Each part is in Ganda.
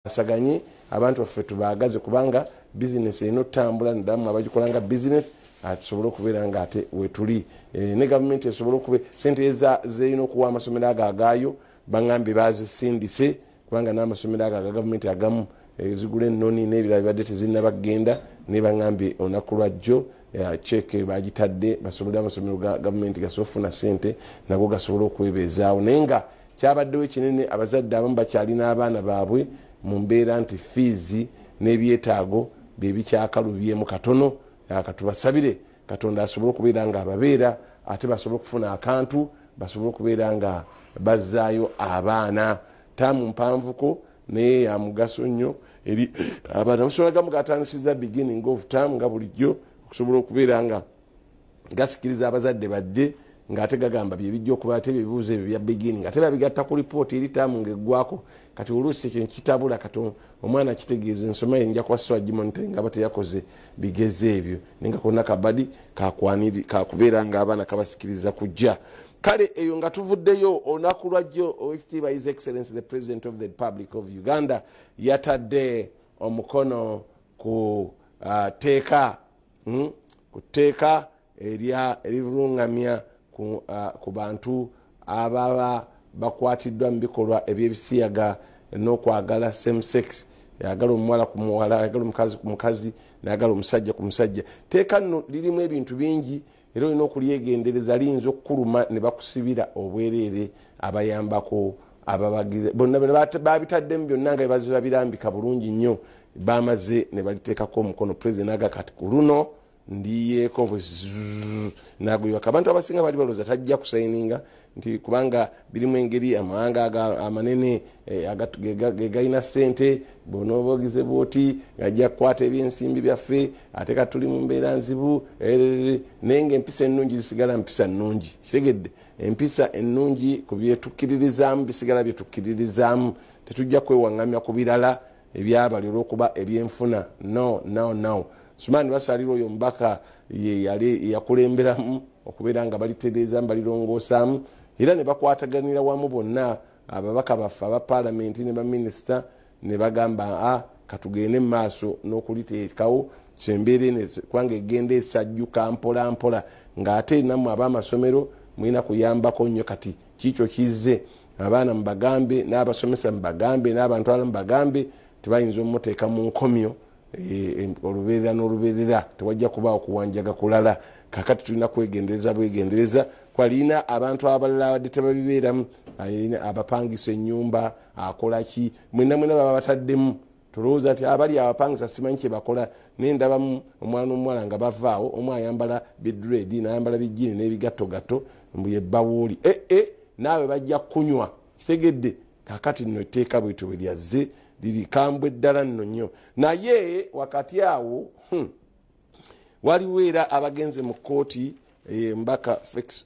Tukwasaganye abantu baffe, tubaagaze, kubanga bizinesi erina otutambula, naddala abagikola nga bizinesi, tusobole okubeera nga ate wetuli ne gavumenti esobole okuba sente zerina okuwa amasomero ago agaayo. Baŋambye bazisindise, kubanga n'amasomero ago aga gavumenti agamu zigula ennoni n'ebirala bibadde tezinnaba kugenda. Naye baŋambye olunaku lwajjo cheque bagitadde, basobole amasomero ga gavumenti gasobole okufuna sente, nago gasobole okwebeezaawo. Naye nga kyabaddewo ekinene, abazadde abamu bakyalina abaana baabwe mu mbeera nti fiizi n'ebyetaago byebikyakalubyemu katono. Katubasabire Katonda asobole okubeera nga ababeera, ate basobole okufuna akantu, basobole okubeera nga bazzaayo abaana. Taamu mpanvuko, naye ya mugaso nnyo eri abaana. Amasomero agamu gatandisiza beginning of term nga bulijjo, okusobola okubeera nga gasikiriza abazadde badde, ngaate gagamba byebijja okuba, ate ebibuuzo ebyo bya beginning ate babigatta ku ripooti eri taamu ngaeggwako. Kati oluusi ekyo nkitabula. Kati omwana kitegeeza ensoma ye nja kuba sowa gimonitoring aba teyakoze bigezo ebyo, naye nga konna kabadi kakubeera nga abaana kabasikiriza kujja. Kale eyo nga tuvuddeyo, olunaku lwajjo Owekitiibwa His Excellence the President of the Republic of Uganda yatadde omukono ku teeka, ku tteeka erirungamya ku bantu ababa bakwatiddwa mu bikolwa ebyebisiyaga n'okwagala same sex, ayagala omuwala ku muwala, ayagala omukazi ku mukazi, nayagala omusajja ku musajja. Teeka nno lirimu ebintu bingi, era olina okulyegendereza, liyinza okukuluma ne bakusibira obwereere. Abayambako ababagize bonna babitaddemu byonna nga bebaziba birambika bulungi nnyo. Bamaze ne baliteekako omukono. President aga kati ku luno ndiyeeko bwe nagwibaka. Abantu abasinga bali balowooza tajja kusayininga, nti kubanga birimu engeri amawanga amanene ge galina ssente, bonooba ogize bwoti ngajja kukwata ebyensimbi byaffe, ate ka tuli mu mbeera nzibu. Naye nga empisa ennungi zisigala mpisa nnungi. Kitegedde, empisa ennungi ku byetukkiririzaamu bisigala byetukkiririzaamu. Tetujja kwewaŋŋamya ku birala ebyabali olwokuba ebyenfuna. No, no, no. Sumaani basalirwa oyo omubaka ye yali yakulemberamu okubeera nga balitereezamu, balirongosaamu, era ne bakwataganira wamu bonna ababaka baffe aba paalamenti ne baminisita, ne bagamba, a katugende mu maaso n'okuliteekawo kyembeera eno, kubanga egenda esajjuka mpola mpola, ng'ate nammwe ab'amasomero mulina kuyambako nnyo. Kati kiikyo kizze, abaana mubagambe, n'abasomesa mubagambe, n'abantu abalala mubagambe, tebayinza omuteeka mu nkomyo olubeerera n'olubeerera. Tewajja kubaawo kuwanjaga kulala. Kakati tulina kwegendereza bwegendereza, kwalina abantu abalala abadde tebabibeeramu, abapangisa ennyumba akolaki, mwena mwena baba bataddemu. Tolowooza nti abali abapangisa simanyi kyebakola, naye ndabamu omwana omuwala nga bavaawo, omu ayambala bidred, nayambala bijini n'ebigattogatto, mbu yebbawooli ee, naawe bajja kunywa. Kitegedde, kakati nno etteeka bwetyo bwe lyazze, liri kambwe ddala nno nnyo. Naye wakati awo, waliwo era abagenze mu kkooti, mbaka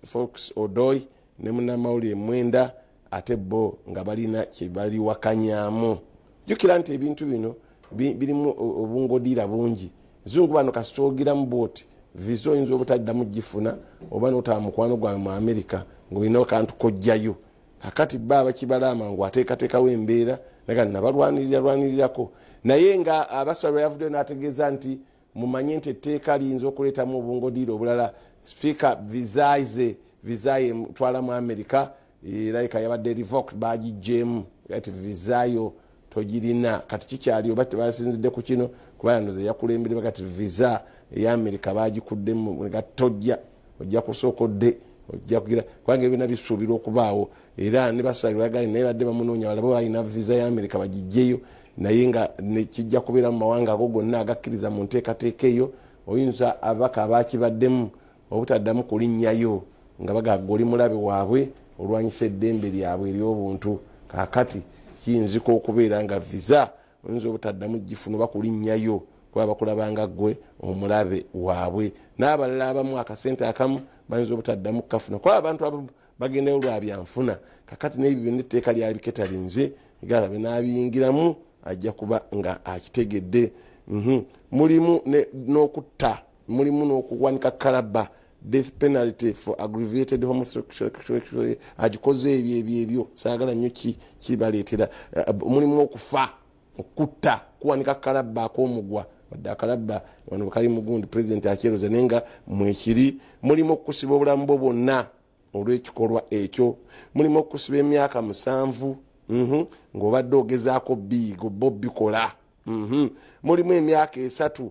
Fox Odoi ne munnamawulire Mwenda, ate bo nga balina kye baliwakanyamu. Jjukira nti ebintu bino birimu obungodira bungi. Zungu bano kasitoogiramu bwoti, visa oyinza obutaddamu gifuna, oba notaba mukwano gwawe mu Amerika ngaolina akantu kojjayo. Kakati ba abakibala amangu ateekateekawo embeera naga nabalwanirira lwanirirako. Naye nga abasalwa yavuddeyo n'ategeeza nti mumanye nti etteeka liyinza okuleetamu obungodiira obulala. Sipiika visa ze, visa ye mutwala mu Amerika erabika yabadde revoked, bagijjeemu ati visayo togirina. Kati kikyali oba tebasinzidde ku kino, kuba yanoze yakulembere kati visa eya Amerika bagikuddemu nga tojja, ojja kusooka odde, ojja kugira, kubanga ebyona bisuubirwa okubaawo. Era ne basalirwa gali naye badde bamunoonya balabe balina visa ya Amerika bagijjeyo. Naye nga kijja kubeera mu mawanga ago gonna agakkiriza mu nteekateeka eyo, oyinza ababaka abakibaddemu obutaddamu kulinnyayo, nga bagagga oli mulabe waabwe, olwanyisa eddembe lyabwe ery'obuntu. Kakati kiyinzika okubeera nga visa oyinza obutaddamu gifuna oba kulinnyayo, kuba bakulabanga ggwe omulabe waabwe. N'abalala abamu akasente akamu bayinza obutaddamu kukafuna, kuba abantu abamu bagendayo lwa byanfuna. Kakati n'ebyo byonna etteeka lyali biketalinze galabe n'abiyingiramu, ajja kuba nga akitegedde. Mulimu n'okutta, mulimu n'okuwanika kalaba, death penalty for aggravated homosexual, agikoze ebyo ebyo ebyo saagala nnyo kibaleetera. Mulimu okufa. Okutta kuwanika kalabba ak'omugwa, wadde akalabba wano kali mugundi pulezidenti akyeroza, naye nga mwekiri. Mulimu okusiba obulamu bwo bwonna olw'ekikolwa ekyo. Mulimu okusiba emyaka 7 ng'obadde ogezaako biyiga oba obikola. Mulimu emyaka 3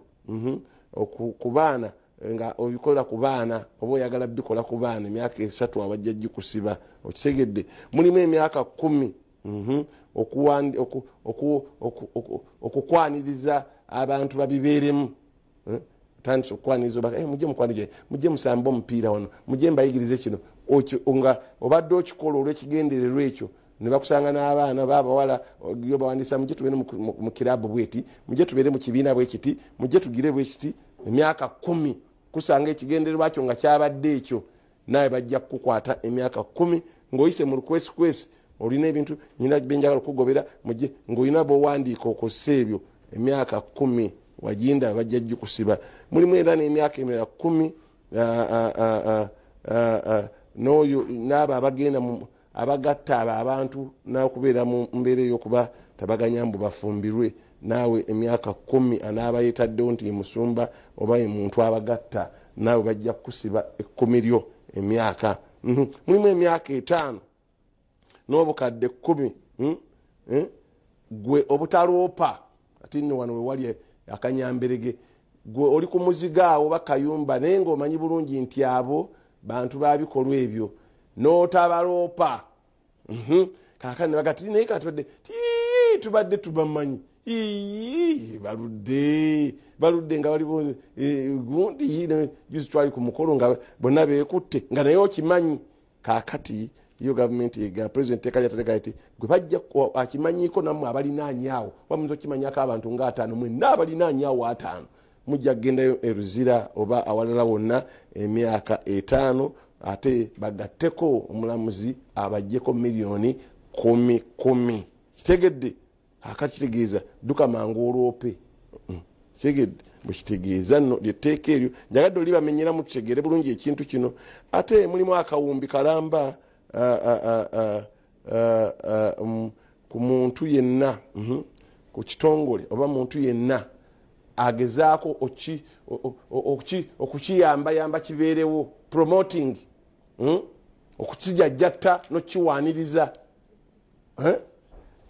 ku baana, nga obikola ku baana oba oyagala bikola ku baana, emyaka 3 abajja gikusiba, okitegedde. Mulimu emyaka 10 okukwaniriza abantu babibeeremu. Tandise okukwaniriza, mujje mukwanirize, mujje musambe omupiira wano, mujje mbayigirize kino, nga obadde okikola olw'ekigendererwa ekyo, ne bakusanga n'abaana babawala yo bawandiisa, mujje tubeere mu kirabu bweti, mujje tubeere mu kibiina bwe kiti, mujje tugire bwe kiti. Emyaka 10 kusanga ekigendererwa kyo nga kyabadde ekyo, naye bajja kukukwata emyaka 10 ng'oyise mu lukwesikwesi, olina ebintu nyina byenjagala okugobera, mujje ng'olina bw'owandiika okosa ebyo. Emyaka 10 wajinda bajja gikusiba. Mulimu era n'emyaka emirala 10 n'oyo n'abo abagenda abagatta abo abantu n'okubeera mu mbeera ey'okuba tabaganya mbu bafumbirwe, naawe emyaka 10 anaaba yeetaddewo nti ye musumba oba ye muntu abagatta, naawe bajja kukusiba 10 lyo emyaka. Mulimu emyaka 5 n'obukadde 10 gwe obutaloopa. Ati nno wano wewali akanyamberege, gwe oli ku muzigo awo bakayumba, naye ng'omanyi bulungi nti abo bantu babikolwa ebyo n'otabaloopa. Kaakano ne bagati naye katubadde tubadde tubamanyi, baludde nga bali gundi juzi twali ku mukolo nga bonna beekutte nga naye okimanyi. Kaakati yo gavumenti ega president teeka lyateeka nti gwe bajja akimanyiiko nammwe abalinaanye awo, oba muyinza okimanyako abantu nga 5, mwenna abalinaanye awo 5 mujja kugendayo e Luzira oba awalala wonna emyaka 5, ate bagatteko omulamuzi abaggyeko miliyoni 10. Kitegedde? Akati kitegeeza dduka mangu olwope. Kitegedde? Bwe kitegeeza nno lyetteeka eryo njagadde olibamenyeramu tutegeere bulungi ekintu kino. Ate mulimu akawumbi kalamba ku muntu yenna, ku kitongole oba muntu yenna agezaako okukiyambayamba kibeerewo, promoting, okukijajjatta n'okiwaaniriza.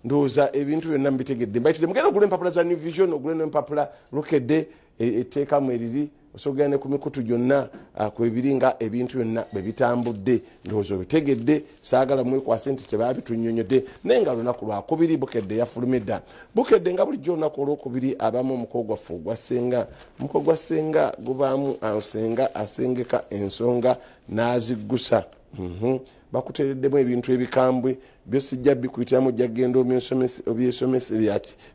Ndowooza ebintu byonna mbitegedde. Mbayitidde mugende ogule empapula za New Vision, ogule n'empapula Lukedde, etteekamu eriri, osobola ne ku mikutu gyonna kwebiri nga ebintu byonna bwe bitambudde. Ndowooza obitegedde, saagala mwekwase nti tebaabitunnyonnyodde, naye nga lunaku lwakubiri Bukedde yafulumye dda. Bukedde nga bulijjo olunaku olwokubiri abamu omuko gwaffe ogwa Ssenga. Omuko gwa Ssenga gubaamu Ssenga asengeka ensonga n'aziggusa. Bakuteereddemu ebintu ebikambwe byo sijja bikuyitiramu, ojja kugenda obyesomese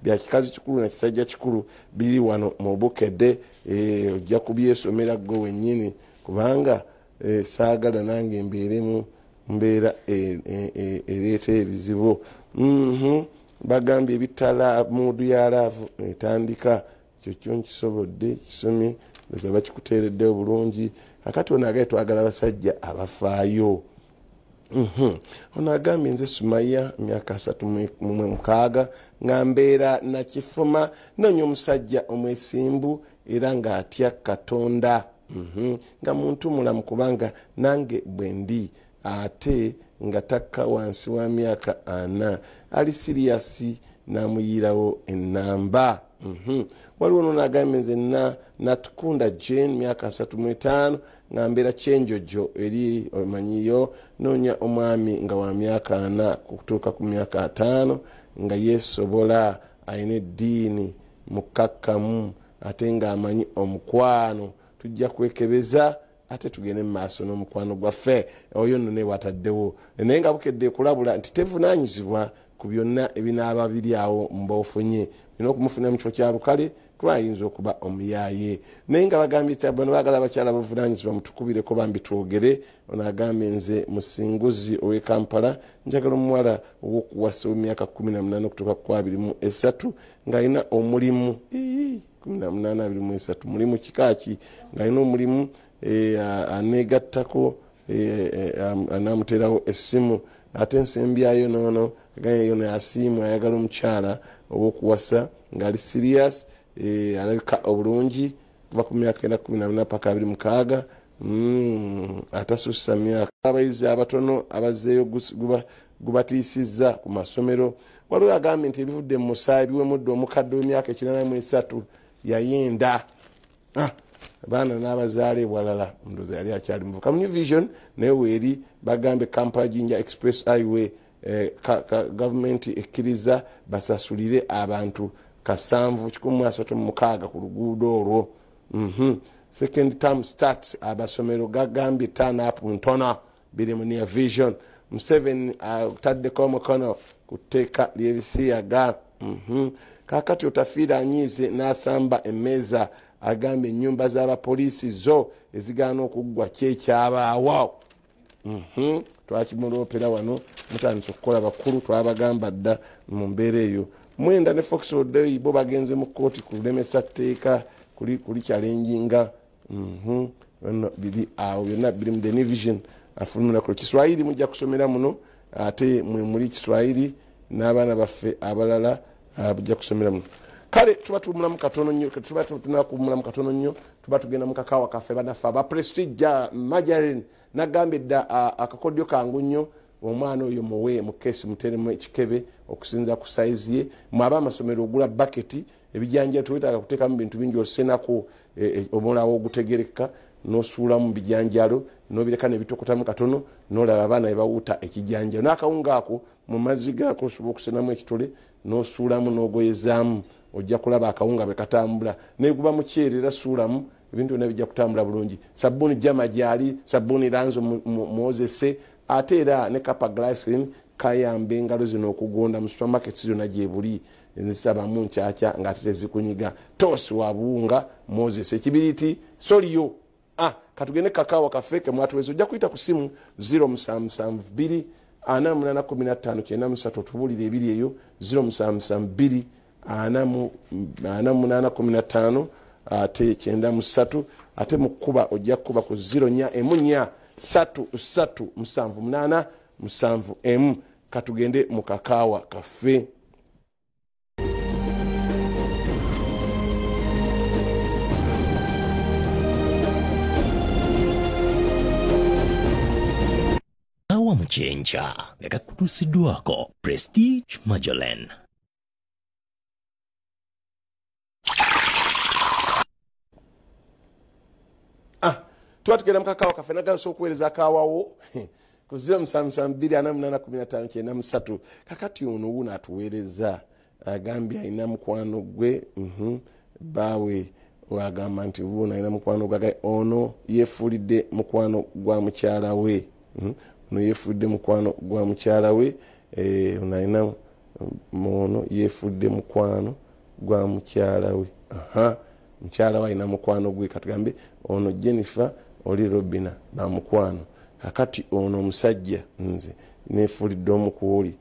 bya kikazi kikulu na kisajja kikulu biri wano mu Bukedde, ojja kubyesomera ggwe wennyini, kubanga saagala nange mbeeremu mbeera ereeta ebizibu. Bagambye ebitala muudu ya laavu etandika, ekyo kyo nkisobodde kisomye, ndowooza bakikuteereddewo bulungi. Akati ono agaye twagala abasajja abafaayo. Ono agambye nze Sumaya myaka 36 nga mbeera Nakifuma, nnoonya omusajja omwesimbu era ng'atya Katonda, nga muntu mulamu kubanga nange bwe ndi, ate nga takka wansi wa myaka 40, ali siriyasi n'amuyirawo ennamba. Waliwo ono n'agambye nze Natukunda Jane myaka 35 nga mbeera Kyenjojo eri omanyiyo, noonya omwami nga wa myaka 40 kutuuka ku myaka 5, nga yeesobola, alina eddiini, mukkakkamu ate ng'amanyi omukwano. Tujja kwekebeza ate tugende mu maaso n'omukwano gwaffe. Oyo nno naye bw'ataddewo, naye nga Bukedde ekulabula nti tevunaanyizibwa ku byonna ebinaaba biri awo mboofunye, olina okumufunira mu kifo kya lukale kuba ayinza okuba omuyaaye. Naye nga bagambye nti bano baagala abakyala bavunaanyizibwa, mutukubireko bambi twogere. Ono agambye nze Musinguzi ow'e Kampala, njagala omuwala ow'okuwasa ow'emyaka 18 okutuuka ku 23 ng'alina omulimu. 18 23 mulimu kika ki? Ng'alina omulimu, aneegattako, anaamuteerawo essimu. Ate nsembyayo nono agaye yono asiimu ayagala omukyala ow'okuwasa ng'ali serious, alabika obulungi kuva ku myaka 18 paka 26, atasussa myaka. Abayizi abatono abazzeeyo gubatiisizza ku masomero. Waliwo agambye nti ebivudde mu musaayi biwemudde omukadde w'emyaka 83 yayenda abaana n'abazaala ewalala, ndowooza yali akyali muvuka. Mu New Vision naye weeri bagambye Kampala Jinja Express Highway, gavumenti ekkiriza basasulire abantu 7,136 ku luguudo olwo. Second term starts, abasomero gagambye turn up ntono, biri mu New Vision. Museveni ataddeko omukono ku tteeka ly'ebisiyaga. Kaakati Otafiire anyiize n'asamba emmeeza, agambye ennyumba z'abapoliisi zo ezigaana okuggwa kyekyabaawo. Twakimuloopera wano, mutandise okukola bakulu, twabagamba dda mu mbeera eyo. Mwenda ne Fox Odoi bo bagenze mu kkooti kulemesa tteeka kuli challenginga. Biri awo byonna biri mu The New Vision afulumira ku Kiswahili, mujja kusomera muno, ate mwe muli Kiswahili n'abaana baffe abalala bujja kusomera muno. Kale tuba tuwummulamu katono nnyo, tuba tunakuwummulamu katono nnyo, tuba tugenda mu kakaawa kaffe bannaffe aba Prestige Margarine. Nagambye dda akakodyo kangu nnyo, omwana oyo muwe mu keesi muteremu ekikebe okusinza ku sayizi ye. Mwaba amasomero ogula baketi, ebijanjalo tewetaaga kuteekamu bintu bingi, osenako omulawo ogutegereka n'osuulamu bijanjalo n'obireka nebitokotamu katono, n'olaba abaana bebawuuta ekijanjalo. N'akawunga ako mu mazzi gaako osobola okusenamu ekitole n'osuulamu n'ogoyezaamu, ojja kulaba akawunga bwe katambula. Naye guba muceere era suulamu, ebintu byonna bijja kutambula bulungi. Sabbuuni jama gyali, sabbuuni lanzo mwozese, ate era ne kapa glycerin kayamba engalo zino okugonda. Mu supermarket zonna gyebuli, nzisabamu nkyakya ng'ate tezikunyiga. Tosi wa buwunga mwozese, ekibiriiti soliyo. Katugende kakaawa kaffe ke mwatuweza. Ojja kuyita ku simu 0772 48 15 93, otubuulire ebiri eyo. 0772 48 15 ate 93, ate mu kkuba ojja kukuba ku 04 14 3 3 7 8 7 1. Katugende mu kakaawa kaffe. Awa mukyenkya nga gakutuusiddwako Prestige Margarine. Tuba tugenda mu kakaawa kaffe. Nagasobola okuweereza akaawawo ku 0772 48 15 93. Kakati ono wuno atuweereza agambye alina mukwano gwe, baawe agamba nti wuno alina mukwano gwe, ono yeefuulidde mukwano gwa mukyala we. Ono yeefuulidde mukwano gwa mukyala we, ono alina ono yeefuulidde mukwano gwa mukyala we. Mukyala we alina mukwano gwe, katugambe ono Jennifer oli Robina bamukwano. Kakati ono omusajja nze neefuulidde omukuuli.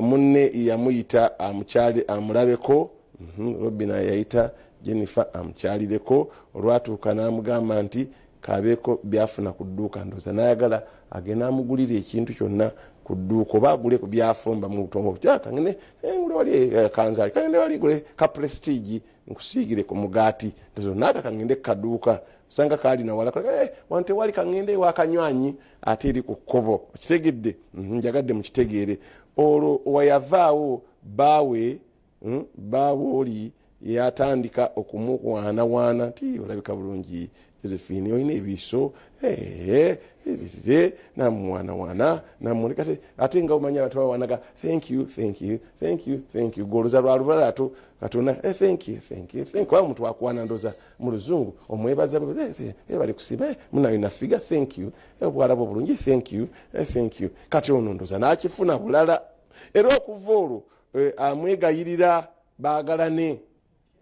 Munne yamuyita amukyali amulabeko. Robina yayita Jennifer amukyalireko, olwatuuka n'amugamba nti kabeeko byafuna ku dduuka, ndowooza n'ayagala agenda amugulira ekintu kyonna ku dduuka oba agule ku byafumba mu butongo. Kangende ngule wali kanzaali, kangende wali gule ka Prestige nkusiigire ku mugaati, ndowooza naaka kangende kaduuka osanga kaali nawala wano tewali, kangende ewakanywanyi ate eri ku kkubo. Okitegedde? Njagadde mukitegeere. Olwo wayavaawo baawe, baawe oli yatandika okumuwaanawaana nti olabika bulungi Josephine, olina ebiiso, namuwaanawaana namuleka, ate nga omanyi abantu bawanaga thank you thank you thank you thank you, goloza lwa lubalato katona thank you thank you thank you. Omuntu akuwaana ndoza mu luzungu omwebaza bali kusiba munalina figa thank you, obwala bwo bulungi thank you thank you. Kati ono ndoza n'akifuna bulala, era okuva olwo amwegayirira baagalane,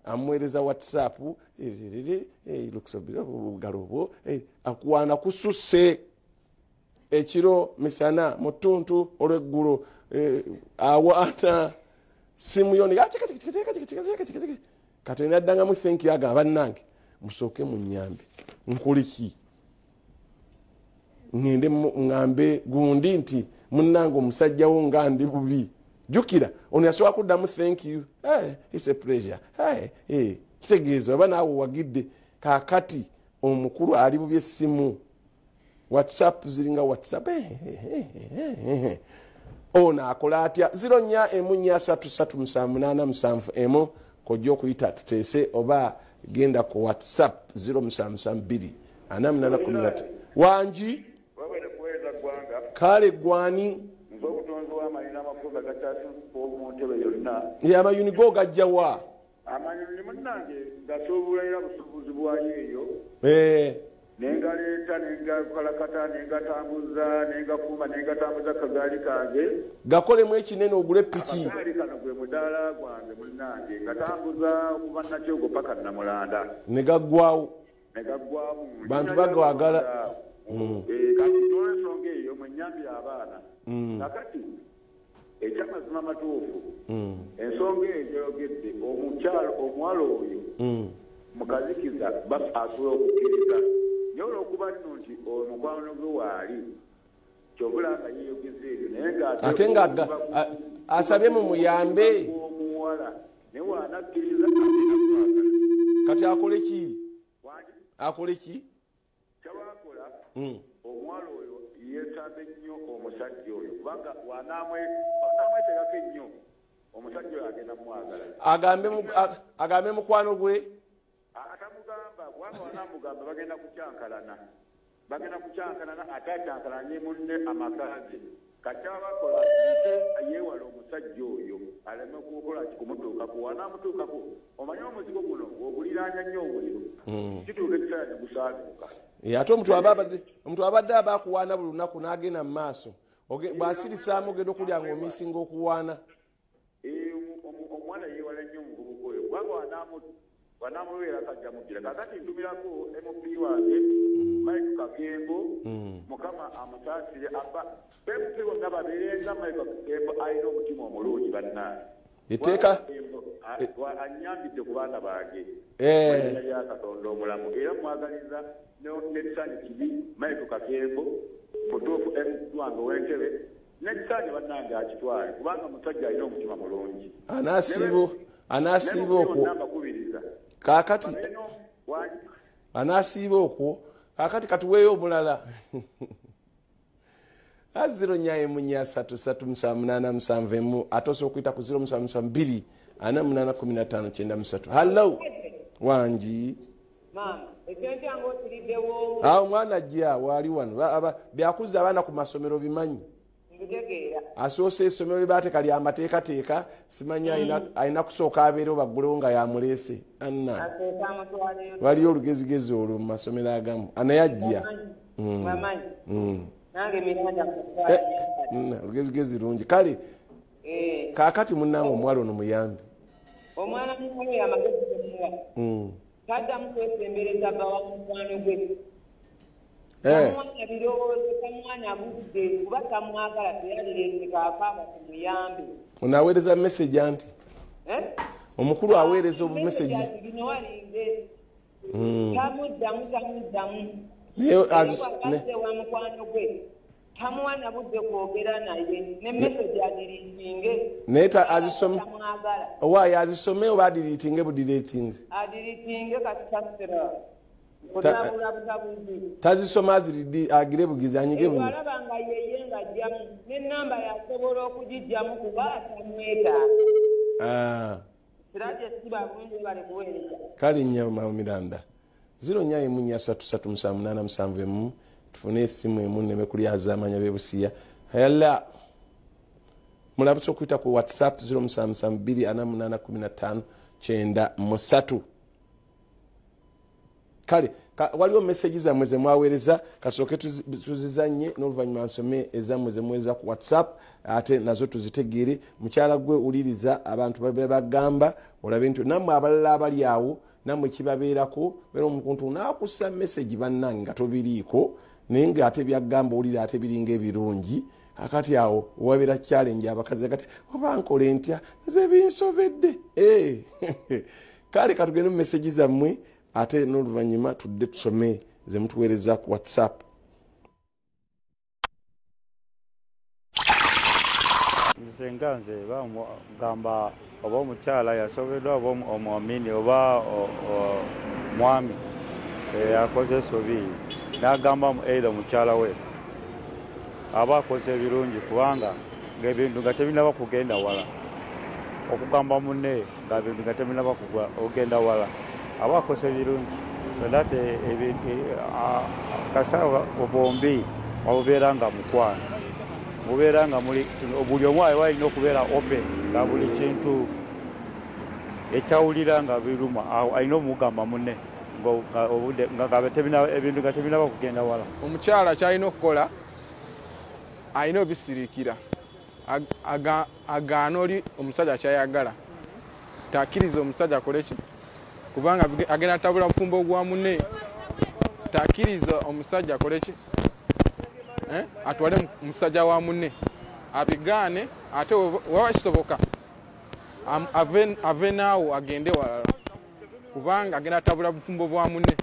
amuweereza WhatsApp obugalo obwo akuwaana kususse ekiro misana mu ttuntu olweggulo, awaana simu yo kati naddangamu thank you, agamba bannange musooke munnyambe nkuliki. Ngende ngambe gundi nti munnange omusajjawo nga ndi bubi. Jjukira ono yasobola kuddamu thank you, hey, it's a pleasure, hey, hey. Kitegeeza oba naawe wagidde. Kaakati omukulu ali bubi essimu, WhatsApp ziringa WhatsApp. Ono akola atya? 04 4 3 3 7 8 7 1 kojja okuyita tuteese, oba genda ku WhatsApp 0772 48 13. Wangi kale gwani amayuni go gajja wa? Amayuni munnange gasoobulira busuubuzi bwayo eyo, nengaleeta nengakalakata nengatambuza nengakuuma nengatambuza kagaali kange gakolemu ekinene ogule piki. Akagaali kano gwe mudaala gwange munnange, ngatambuza okuva Nakyogo paka Namulanda ne gaggwawo, ne gaggwamu. Bantu bagwagala. Kati olw'ensonga eyo mwenyambye abaana. Kakati ekyamazima matuufu, ensonga eyo gy'oyogedde, omukyalo omuwala oyo mukazikiza asobola okukkiriza, naye olw'okuba nno nti omukwano gwe waali kyobula nga yeeyogeza ebyo, naye ate nga asabye mumuyambe omuwala, naye wanakkiriza agenda kwagala. Kati akole ki? Akole ki? Kyabakola omuwala oyo yeetambe nnyo omusajja oyo, kubanga wanaamwetegako ennyo omusajja oyo agenda mumwagala. Agambe mukwano gwe? Atamugamba, kubanga wanamugamba bagenda kukyankalana, bagenda kukyankalana, ate akyankalanye munne amaka ge. Kati abakola yeewala omusajja oyo aleme kukola kikumutuukako. Wanaamutuukako omanye omuzigo guno oguliraanya nnyo omuliro, kituuka ekiseera ne gusaanuuka. Ate omuntu abadde aba akuwaana buli lunaku n'agenda mu maaso, bw'asirisaamu ogenda okulya nga omisinga okuwaana. Omuwala yeewala nnyo omuvubuka oyo, kubanga wanamubeera kajja mugira. Kakati ntumirako MP wange Mike Kakembo, Mukama amusaasire. Aba MP bonna babeerenga Mike Kakembo alina omutima omulungi bannange. Etteeka anyambidde ku baana bange erinnya lya Katonda omulamu, era mwagaliza n'ekisaanyi kibi Mike Kakembo mutuufu MP wange ow'Entebe, n'ekisaanyi bannange akitwale, kubanga musajja alina omutima mulungi. Anaasiiba okwo kaakati, anaasiiba okwo kaakati katuweeyo omulala. 04 4 3 3 7 8 7 1 ate osobola okuyita ku 0772 48 15 93. Hallo wangi awo omwana ajja waali wano, byakuzza abaana ku masomero bimanyi. Asoose essomero lye lya amateekateeka, simanyi alina kusooka abeerewo baggulewo nga yamuleese. Anna waliyo olugezigezi olwo mu masomero agamu, anaye ajja olugezigezi lungi. Kale kaakati munnange omuwala ono muyambe. Omwana muwala oyo amagezi gemuwa taddamu kwesembereza bba wa mukwano gwe. Tamwana birowoozo, tamwana budde, kuba tamwagala teyalireese kaakaaba tumuyambe. Ono aweereza message anti omukulu aweereza obumessage bino walinde. Tamuddamu, tamuddamu. Naye wa mukwano gwe tamuwana budde kwogera naye, ne message adiriitinge. Naye azisome owaaye, azisome oba adiriitinge budiriitinze? Adiriitinge kati tasira tazisoma agire bugizi anyige bugizi. Alaba nga yeye ng'ajjamu n'ennamba yasobola okugijjamu kuba atamwetaaga. Siraje siba bulungi bali kuweereza. Kale nnyo Mama Miranda. 04 4 3 3 7 8 7 1 tufune essimu emu nneme kulyazaamanya b'ebusiya. Yalla mulabutse okuyita ku WhatsApp 0772 48 15 93. Kale waliwo message zammwe ze mwaweereza, kasooke tuzizanye n'oluvannyuma nsome ezammwe ze muweereza ku WhatsApp ate nazo tuzitegeere. Mukyala gwe wuliriza abantu babe bagamba, olabe nti nammwe abalala abali awo nammwe kibabeerako, era omuntu n'akussa message bannange nga tobiriiko, naye ng'ate byagamba owulira ate biringa ebirungi. Akati awo wabeera challenge abakazi kati oba nkole ntya nze binsobedde. Kale katugende mu message zammwe ate n'oluvannyuma tudde tusome ze mutuweereza ku WhatsApp. Nze nga nze bamugamba oba omukyala yasobeddwa oba omwamini oba mwami akoze ensobi n'agamba either omukyala we aba akoze ebirungi, kubanga ng'ebintu nga tebinaba kugenda wala, okugamba munne ng'ebintu nga tebinaba kugenda wala aba akoze ebirungi, so that kasaawa bombi wabubeera nga mukwano, mubeera nga muli buli omu alina okubeera open nga buli kintu ekyawulira nga biruma alina omugamba munne nga ebintu nga tebinaba kugenda wala. Omukyala kyalina okukola alina obisirikira, agaana oli omusajja kyayagala, takkiriza omusajja akole ki, kubanga agenda tabula bufumbo gwa munne. Takkiriza omusajja akole ki, atwale musajja wa munne, abigaane, ate waba kisoboka ave naawo agende walala, kubanga agenda tabula bufumbo bwa munne,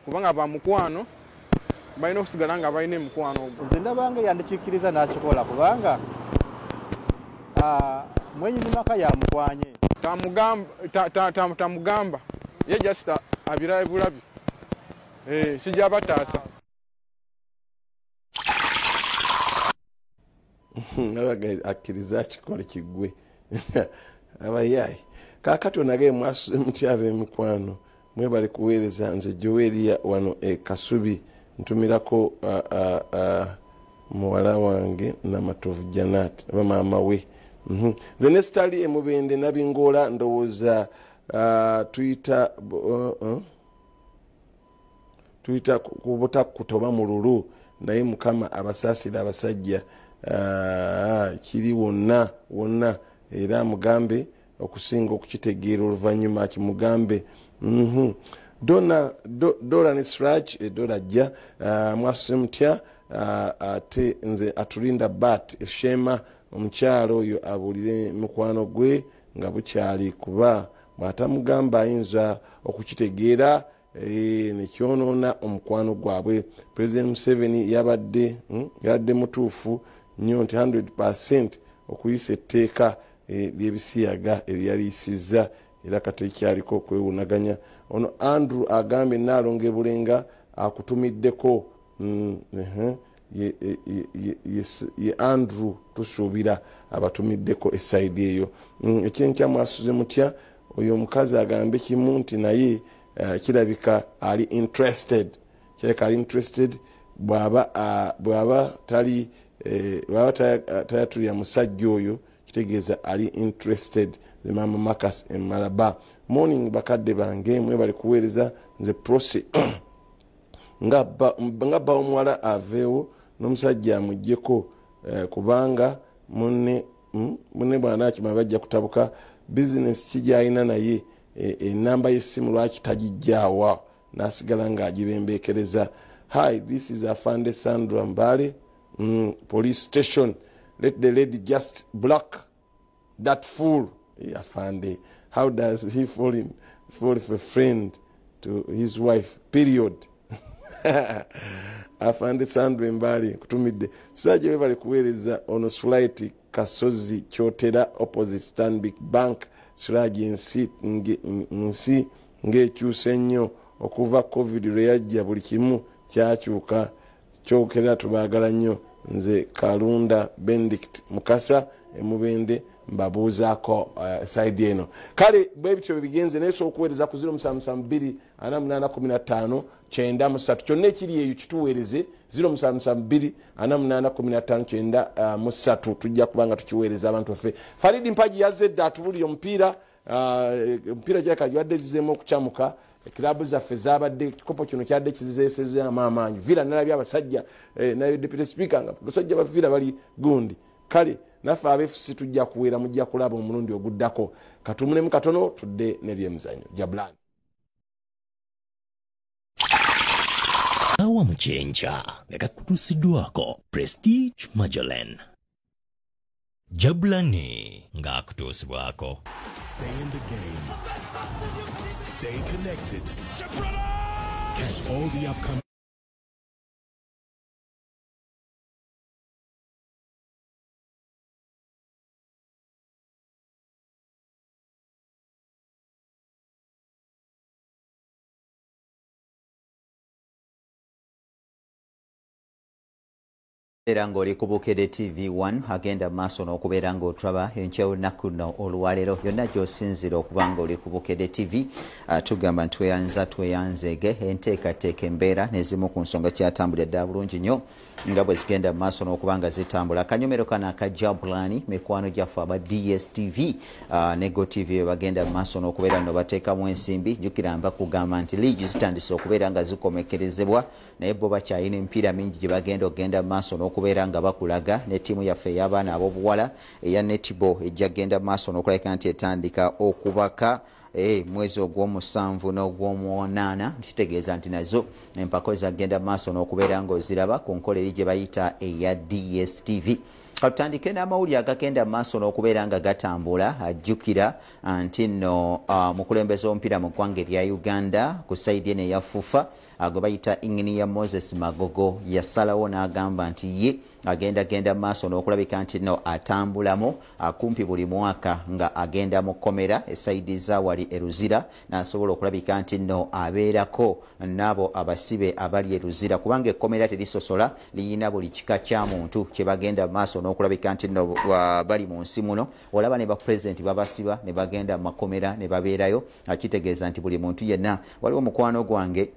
kubanga bamukwano balina okusigala nga balina emikwano ogwo. Nze ndabanga yandikikkiriza n'akikola, kubanga mwenyini maka yamukwanye. Tamugamba ye just abirabe bulabi, kijja bataasa. Akkiriza akikole kiggwe. Abayaayi kaakati onagaye mwasuze mutya ab'emikwano, mwebale kuweereza. Nze Joweria wano e Kasubi, ntumirako muwala wange Namatovu Janat oba maama we. Nze ne Sitali Emubende Nabingoola, ndowooza tuyita ku butakkuta oba mululu, naye Mukama abasaasira abasajja kiri wonna wonna, era amugambe okusinga okukitegeera oluvannyuma akimugambe. Dora ne Sraj Dora jja, mwasuse mutya? Ate nze atulinda bat Shema, omukyalo oyo abuulire mukwano gwe nga bukyali, kuba bw'atamugamba ayinza okukitegeera nekyonoona omukwano gwabwe. President Museveni yabadde mutuufu nnyo nti 100% okuyisa etteeka ly'ebisiyaga eryaliyisizza, era kati ekyaliko okwewunaganya. Ono Andrew agambye Nnaalongo Ebulenga akutumiddeko. Ye Andrew tusuubira abatumiddeko esayidi eyo. Ekyenkya mwasuze mutya? Oyo omukazi agambe kimu nti naye kirabika ali interested, kirabika ali interested, bw'aba tali bw'aba tayatulira musajja oyo kitegeeza ali interested. The Mama Marcus Emalaba. Morning bakadde bange, mwebale kuweereza. Nze Prosi nga bba omuwala aveewo n'omusajja amuggyeko, kubanga munne bw'anaakimanya bajja kutabuka. Bizinesi ki gy'alina naye, enamba y'essimu lwaki tagijjaawa n'asigala ng'agibembeekereza. Hi, this is Afande Sandra Mbale, police station. Let the lady just block that fool. Afande, how does he fall for a friend to his wife, period. Afande Sandra Mbale kutumidde. Sajja webale kuweereza. Ono Sulaiti Kasozi Kyotera opposite Stanbic Bank. Siraji nsi ng'ekyuse nnyo okuva COVID lwe yajja, buli kimu kyakyuka. Kyokera tubaagala nnyo. Nze Kalunda Benedict Mukasa Emubende, mbabuuzaako saidi eno. Kale bwe bityo bwe bigenze, naye osobola okuweereza ku 0772 48 15 93. Kyonna ekiri eyo kituweereze 0772 48 15 93, tujja kuba nga tukiweereza abantu baffe. Faridi Mpagi yazze dda atubulire omupiira. Omupiira gyaka gwadde zizeemu okukyamuka, ekirabu zaffe zabadde ekikopo kino kyadde kizizeesezaamu amaanyi. Villa nalabye abasajja, nalabye deputy speaker nga abasajja ba Villa bali gundi. Kale naffe aba FC tujja kuweera, mujja kulaba omulundi oguddako. Katumulemu katono tudde n'ebyemizannyo. Jabulani Awa Mukyenkya nga kakutuusiddwako Prestige Magellan. Jabulani ng'akutuusibwako. Stay in the game. Stay connected. Catch all the upcoming Era ng'oli ku Bukedde TV1 agenda maaso n'okubeera ng'otulaba enkya olunaku luno olwaleero yonna gy'osinziira okuba ng'oli ku Bukedde TV. Tugamba nti tweyanza tweyanzeege enteekateeka embeera n'ezimu ku nsonga kyatambulira ddala bulungi nnyo nga bwe zigenda mu maaso n'okuba nga zitambula. Akanyomero kano aka Jabulani, mikwano gyaffe aba DSTV ne GoTV bwe bagenda mu maaso n'okubeera nno bateekamu ensimbi. Jjukira mba kugamba nti liigi zitandise okubeera nga zikomekerezebwa, naye bo bakyalina emipiira mingi gye bagenda okugenda mu maaso n'okubeera nga bakulaga, ne ttiimu yaffe ey'abaana ab'obuwala eya netball ejja kugenda mu maaso n'okulabika nti etandika okubaka mwezi ogw'omusanvu n'ogw'omunaana. Kitegeeza nti nazo empako zagenda maaso n'okubeera ng'oziraba ku nkola eri gye bayita eya DSTV. Katutandike n'amawulire agagenda maaso n'okubeera nga gatambula. Ajjukira nti nno mukulembeze w'omupiira mu ggwanga erya Uganda ku sayidi eno eya FUFA gwe bayita Engineer Moses Magogo yasalawo n'agamba nti ye agenda genda maaso n'okulabika nti nno atambulamu kumpi buli mwaka nga agenda mu kkomera esayidi za wali e Luzira, n'asobola okulabika nti nno abeerako n'abo abasibe abali e Luzira, kubanga ekkomera terisosola, liyina buli kika kya muntu kye bagenda maaso n'okulabika nti nno bali mu nsi muno. Olaba ne bapulezidenti babasiba ne bagenda mu makomera ne babeerayo, kitegeeza nti buli muntu yenna. Waliwo mukwano gwange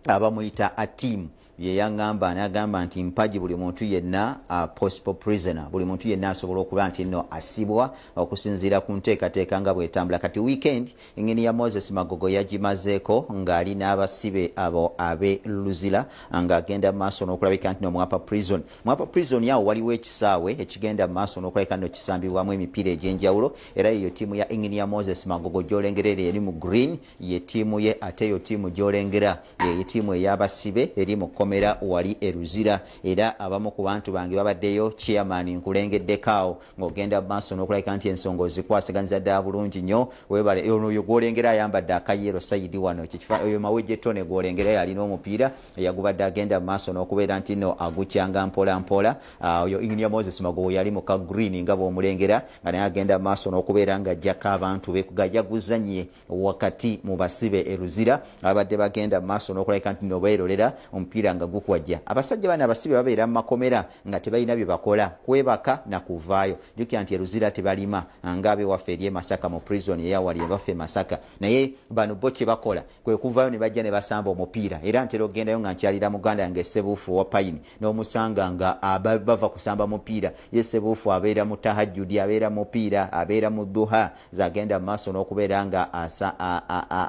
abamuyita Atim, ye yaŋŋamba n'agamba nti mpagi buli muntu yenna possible prisoner, buli muntu yenna asobola okuba nti nno asibwa okusinziira ku nteekateeka nga bw'etambula. Kati weekend Engineer Moses Magogo yagimazeeko ng'ali n'abasibe abo ab'e Luzira ng'agenda mu maaso n'okulabika nti no Mwapa Prison. Mwapa Prison awo waliwo ekisaawe ekigenda mu maaso n'okulabika nno kisambibwamu emipiira egy'enjawulo, era eyo ttiimu ya Engineer Moses Magogo gy'olengerera eri mu green ye ttiimu ye, ate eyo ttiimu gy'olengera ye ttiimu ey'abasibe eri mu kkomera wali e Luzira. Era abamu ku bantu bange babaddeyo, chairman nkulengeddeko awo ng'ogenda mu maaso n'okulabika nti ensonga ozikwasiganyiza ddala bulungi nnyo. Weebale. Ono oyo gw'olengera ayambadde akayero sayidi wano, oyo Mawejje Tone gw'olengera yalina omupiira yagubadde agenda mu maaso n'okubeera nti nno agukyanga mpola mpola. Oyo Engineer Moses Magogo yali mu ka green nga bw'omulengera nga naye agenda mu maaso n'okubeera ng'ajjako abantu be gajaguzanye wakati mu basibe e Luzira abadde bagenda mu maaso n'okulabika nti nno beerolera omupiira nga gukwajja. Abasajja bano abasibe babeera mu makomera nga tebalina bye bakola, kwebaka na kuvaayo. Jjukira nti e Luzira tebalima nga ab'ewaffe eri e Masaka mu prison eyawali ebaffe e Masaka, naye bano bo kye bakola kwe kuvaayo ne bajja ne basamba omupiira. Era ntera okugendayo nga nkyalira muganda yange Sebuufu wa Payini, n'omusanga nga bava kusamba mupiira. Ye Sebuufu abeera mu tahajjudi, abeera mupiira, abeera mu duha zagenda mu maaso n'okubeera nga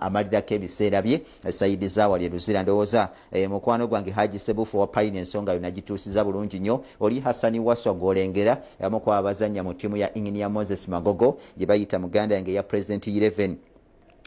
amalirako ebiseera bye sayidi zawali e Luzira. Ndowooza mukwano gwange Haji Sebuufu wa Payini ensonga yo nagituusiza bulungi nnyo. Oli Hasani Waswa gw'olengera abamu ku abazannya mu ttiimu ya Engineer Moses Magogo gye bayita muganda yange eya President 11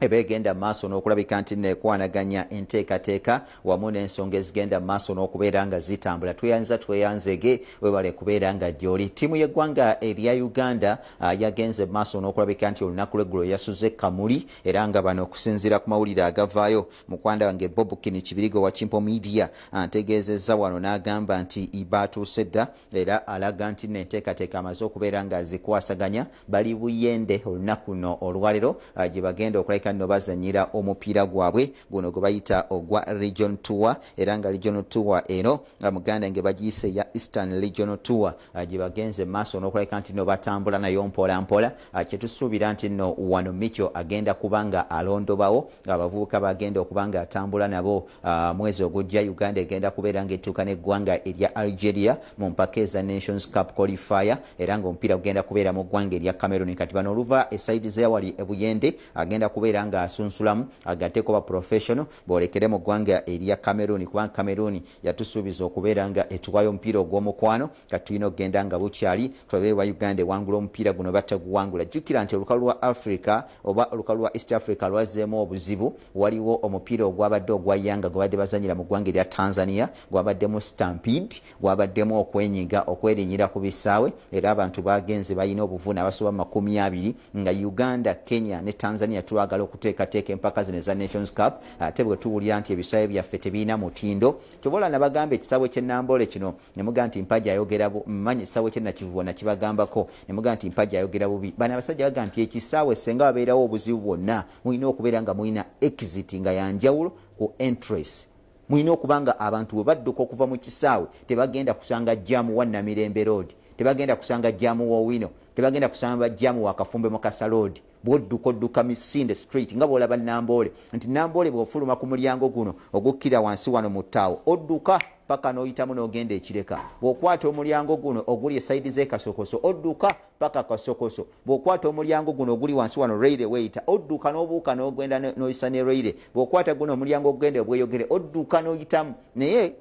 ebegenda maaso n'okulabika nti nekwanaganya enteekateeka wamu n'ensonga ezigenda maaso n'okubeera nga zitambula. Tweyanza tweyanzege, webale kubeera nga gy'oli. Ttiimu y'eggwanga erya Uganda yagenze maaso n'okulabika nti olunaku lw'eggulo yasuze Kamuli, era nga bano okusinziira ku mawulire agavaayo mukwanda wange Bob Kini Kibirigo wa Chimpo Media antegeezezza wano n'agamba nti baatuuse dda, era alaga nti n'enteekateeka amaze okubeera nga zikwasaganya. Bali Buyende olunaku luno olwaleero gye bagenda okulabika nno bazanyira omupiira gwabwe guno gwe bayita ogwa Region Tour, era nga Region Tour eno muganda nge bagiyise ya Eastern Region Tour gye bagenze maaso n'okulabika nti nno batambula nayo mpola mpola. Kyetusuubira nti nno wano Micho agenda kubanga alondobawo abavubuka bagenda okuba nga atambula nabo. Mwezi ogujja Uganda egenda kubeera ng'etuuka n'eggwanga erya Algeria mu mpaka eza Nations Cup qualifier, era ng'omupiira gugenda kubeera mu ggwanga erya Cameroon. Kati bano oluva esayidi z'ewali e Buyende agenda kubeera nga asunsulamu agateeko ba professional boolekere mu ggwanga erya Cameroon, kubanga Cameroon yatusuubiza okubeera nga etuwayo omupiira ogw'omukwano. Kati tulina okugenda nga bukyali tulabe wa Uganda ewangula omupiira guno bataguwangula. Jjukira nti olukalu lwa Africa oba olukalu lwa East Africa lwazzeemu obuzibu. Waliwo omupiira ogwabadde ogwa Yanga gwe badde bazanyira mu ggwanga erya Tanzania, gwabaddemu stampede, gwabaddemu okwenyiga okwerinyira ku bisaawe, era abantu bagenze balina obuvune abasoba 20 nga Uganda, Kenya ne Tanzania twagala okuteekateeka empaka zino eza Nations Cup. Ate bwe tuwulira nti ebisaawe byaffe tebirina mutindo, kyobola nabagamba ekisaawe ky'e Nambole kino ne mugamba nti Mpagi ayogera mmanyi, ekisaawe ky'e Nakivubo nakibagambako ne mugamba nti Mpagi ayogera bubi. Bano abasajja bagamba nti ekisaawe senga wabeerawo obuzibu bwonna mulina okubeera nga mulina exit nga yanjawulo ku entrance. Mulina okubanga abantu bwe badduka okuva mu kisaawe tebagenda kusanga jaamu wa Namirembe Road, tebagenda kusanga jaamu wa Owino, tebagenda kusanga jaamu wa Kafumbe Mukasa Road. Bw'odduka odduka misinde street nga bw'olaba Namboole, nti Namboole bw'ofuluma ku mulyango guno ogukkira wansi wano mu ttaawo, odduka paka n'oyitamu n'ogenda Ekireka. Bw'okwata omulyango guno oguli esayidi z'e Kasokoso, odduka paka Kasokoso. Bw'okwata omulyango guno oguli wansi wano railway weyita, odduka n'obuuka n'ogenda n'oyisa ne railway. Bw'okwata guno omulyango ogugenda Obweyogere, odduka n'oyitamu. Naye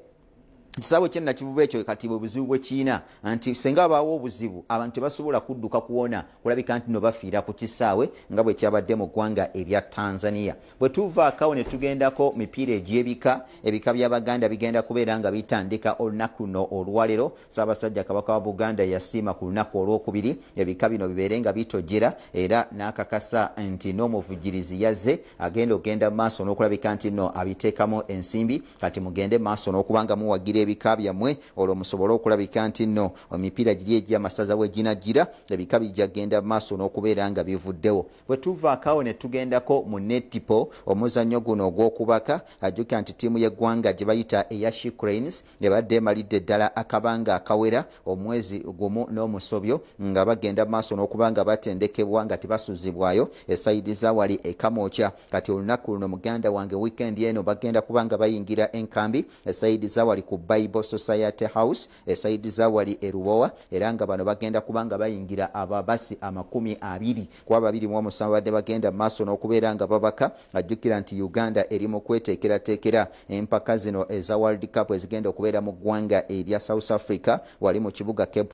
ekisaawe kye Nakivubo ekyo kati bwe buzibu bwe kiina, nti singa abaawo obuzibu abantu tebasobola kudduka kuwona kulabika nti no bafiira ku kisaawe nga bwe kyabadde mu ggwanga erya Tanzania. Bwe tuvaako awo ne tugendako mipiira egy'ebika, ebika by'Abaganda bigenda kubeera nga bitandika olunaku luno olwaleero. Ssaabasajja Kabaka wa Buganda yasiima ku lunaku olwokubiri ebika bino bibeere nga bitojjera, era n'akakasa nti n'omuvujjirizi yazze agenda okugenda mu maaso n'okulabika nti nno abiteekamu ensimbi. Kati mugende mu maaso n'okuba nga muwagira ebika byammwe, olwo musobole okulabika nti nno emipiira giri egy'amasaza we ginajjira, ebika bijja kugenda mu maaso n'okubeera nga bivuddewo. Bwe tuvaako awo ne tugendako mu netball, omuzannyo guno ogw'okubaka, ajjukira nti ttiimu y'eggwanga gye bayita eya She Cranes ebadde emalidde ddala akabanga akawera omwezi gumu n'omusobyo nga bagenda mu maaso n'okuba nga batendekebwa nga tebasuzibwayo esayidi za wali e Kamwokya. Kati olunaku luno muganda wange, weekend eno bagenda kuba nga bayingira enkambi esayidi za wali ku Bible Society House esayidi za wali e Lubowa, era nga bano bagenda kuba nga bayingira ababasi 20 kuba 27 badde bagenda maaso n'okubeera nga babaka. Ajjukira nti Uganda eri mu kweteekerateekera empaka zino eza World Cup ezigenda okubeera mu ggwanga erya South Africa wali mu kibuga Cape